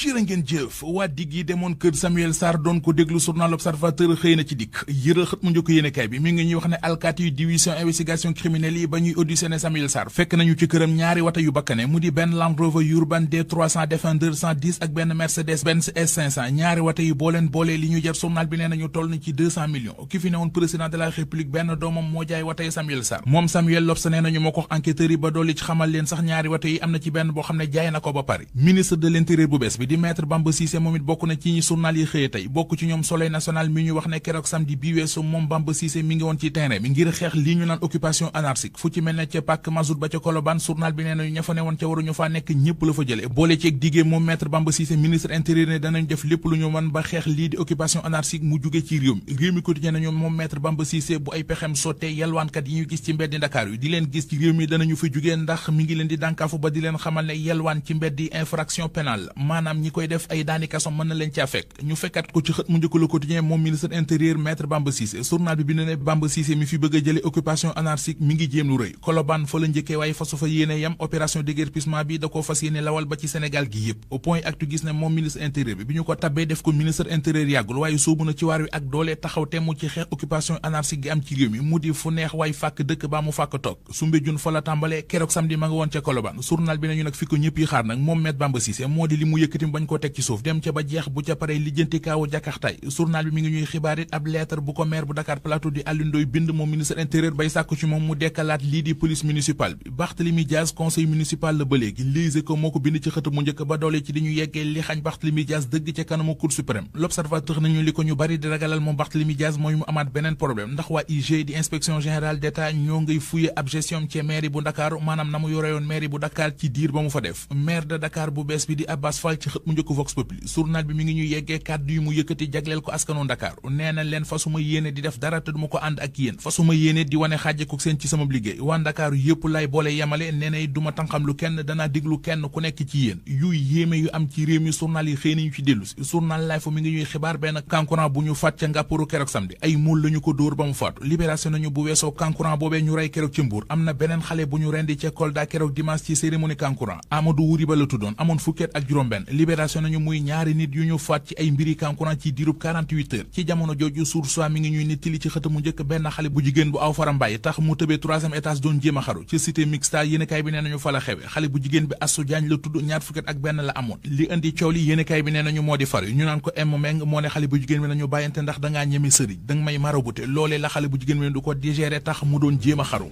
cirë ngeen jëf waa dig yi demoon kër Samuel Sarr doon ko déglu journal L'Observateur xëy na ci dikk yëral xët mu njëkk yéenekaay bi mi ngi ñuy wax ne alkaati yu division investigation criminelle yi ba ñuy auditionné Samuel Sarr fekk nañu ci këram ñaari wata yu bakkane mu di benn Land Rover Urban D300 Defender 110 ak benn Mercedes Benz S500 ñaari wata yi boolee li ñu jar journal bi nee nañu toll na ci 200 millions ki fi ne woon président de la république benn doomam moo jaay wata yi Samuel Sarr moom Samuel Lobs nee nañu moo ko wax enquêteurs yi ba dolli ci xamal leen sax ñaari wata yi am na ci benn boo xam ne jaay na ko ba pare ministre de l'intérieur bu bees bi di maître Bamba Cissé moom it bokk na ci ñi journal yi xëye tey bokk ci ñoom Soleil national mi ñu wax ne keroog samedi bi weesu moom Bamba Cissé mi ngi woon ci terrain bi ngir xeex lii ñu naan occupation anarchique fu ci mel ne ca Pàkk Mazout ba ca Colobane journal bi nee nañu ña fa ne woon ca waruñu faa nekk ñëpp la fa jële boole ceeg diggée moom maître Bamba Cissé ministre intérieur ne danañ def lépp lu ñu mën ba xeex lii di occupation anarchique mu jóge ci réew mi quotidien nañu moom maître Bamba Cissé bu ay pexem sottee yelwaankat yi ñu gis ci mbeddi Dakar yu di leen gis ci réew mi danañu fa jógee ndax mi ngi leen di dànkaafu ba di leen xamal ne yelwaan ci mbeddi infraction pénale maanaam ñi koy def ay daani kaso mën na leen caa fekk ñu fekkat ko ci xët mu njëkk Le Quotidien moom ministre intérieur maître Bamba Cissé journal bi bind ne Bamba Cissé mi fi bëgg a jële occupation anarchique mi ngi jéem lu rëy Colobane fa la njëkkee waaye fasu fa yéene yam opération déguerpissement bi da ko fas yéene lawal ba ci Sénégal gi yëpp au point actu gis ne moom ministre intérieur bi ñu ko tabbee def ko ministre intérieur yàggul waaye soobu na ci waar wi ak doole taxaw temm ci xeex occupation anarchique gi am ci réew mi mu di fu neex waay fàkk dëkk baa mu fàkk toog Soumbédioune fa la tàmbalee keroog samedi ma nga woon ca Colobane journal bi nañu nag fi ko ñëpp yi xaar nag moom maître Bamba Cissé moo di li mu yëkkati bañ koo teg ci suuf dem ca ba jeex bu ca pare lijjanti kaawu jakartaay journal bi mi ngi ñuy xibaar it ab lettre bu ko maire bu Dakar Plateau di Alioune Ndoye bind moom ministre intérieur bay sàkku ci moom mu dekkalaat lii di police municipale bi Barthélémy Dias conseil municipal la ba léegi lise ko moo ko bind ci xët mu njëkk ba doole ci di ñu yeggee li xañ Barthélémy Dias dëgg ca kanamu Cour suprême L'Observateur nañu li ko ñu bari di ragalal moom Barthélémy Dias mooy mu amaat beneen problème ndax waa IG di inspection générale d'État ñoo ngay fuye ab gestion ci mairie bu Dakar maanaam na mu yore woon mairie bu Dakar ci diir ba mu fa def maire de Dakar bu bees bi di Abbas Fall ci xët mu njëkk Vox Populi journal bi mi ngi ñuy yeggee kàddu yu mu yëkkati jagleel ko askanu Dakar nee na leen fasuma yéene di def dara te duma ko ànd ak yéen fasuma yéene di wane xaajeku seen ci sama liggéey waa Dakar yëpp lay boole yemale nee na duma tànqam lu kenn danaa diglu kenn ku nekk ci yéen yu yéeme yu am ci réew mi journal yi xëy nañu ci dellu si journal Life mi ngi ñuy xibaar benn kankurang bu ñu faat ca Ngàppuru keroog samedi ay muul lañu ko dóor ba mu faatu libération nañu bu weesoo kankurang boobee ñu rey keroog ci Mbuur am na beneen xale bu ñu rendi ca Kolda keroog dimanche ci cérémonie kankurang Amadou Wuri ba la tuddoon amoon fukkeet ak juróom-benn libération nañu muy ñaari nit yu ñu faat ci ay mbiri kankurang ci diirub 48 heures ci jamono jooju Source A mi ngi ñuy nettali ci xët mu njëkk benn xale bu jigéen bu aw fara mbàyyi tax mu tëbee 3e étage doon jéem a xaru ci cité mixta yéenekaay bi nee nañu fa la xewe xale bu jigéen bi Astou Diagne la tudd ñaar fukkeet ak benn la amoon li indi coow li yéenekaay bi nee nañu moo di faru ñu naan ko M Meng moo ne xale bu jigéen bi nañu bàyyante ndax dangaa ñeme sëriñ danga may marabute loolee la xale bu jigéen bi du ko digéré tax mu doon jéem a xaru